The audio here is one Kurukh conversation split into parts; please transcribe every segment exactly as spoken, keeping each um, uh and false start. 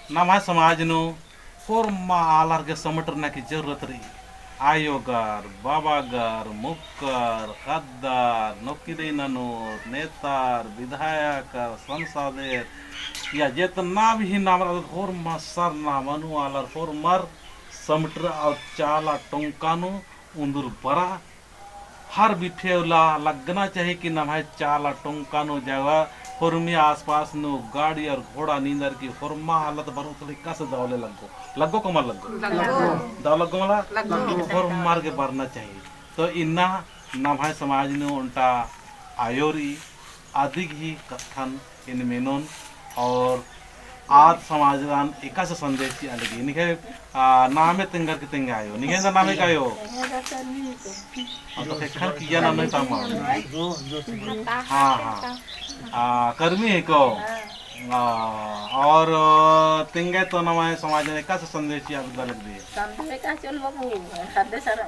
नम्है समाज नू होरमा आलर गे समटरना की जरूरत रई। आयोगर, बाबागर, मुक्कर, ख़द्दर, नोकिदई ननोर, नेतार, विधायकर, संसदेर, या जेतना भी नाम रअदत होरमा सरना मनु आलर होरमर समटर और चाला टोंका नू उन्दुर बरा हर बिफे उल्ला लग्गना चाही कि नम्है चाला टोंका नू जगह होरमी आसपास नू गाड़ी और घोड़ा नींदर की होरमा हालत बरओ तले कस दवले लग्गो। लग्गो का मल लग्गो? लग्गो। दव लग्गो मला? लग्गो। होरमर गे बरना चाही। तो इन्ना नम्है समाज नू ओन्टा आयो रई, अदिगही कत्थन एन मेनोन और आद समाजन एकासे संदेश चिआ लगी। निंग्है, आ, नामे तेंगर की तेंगा आयो। निंग्है एन्देर नामे का आयो? हाँ, तो ख़ेक्खन किया नामे तामा। हाँ, हाँ। आ, कर्मी हिको। आ, और, आ, तेंगा तो नम्है समाजन एकासे संदेश चिआ बेद्दा लगदी। संदेश का चल बाबू, ख़द्द सर,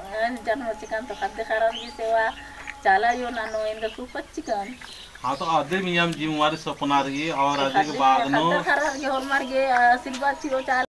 जन्म चिकन तो ख़द्द ख़र्रर गे सेवा, चाला अयो ननो, एंगा खूब चिकन। हाँ, तो अदिम इय्यम जिम्मेवारी सौंपना रई और अदिगे बाद नू ख़द्द ख़र्रर गे होरमर गे आशीर्वाद चिओ चाला।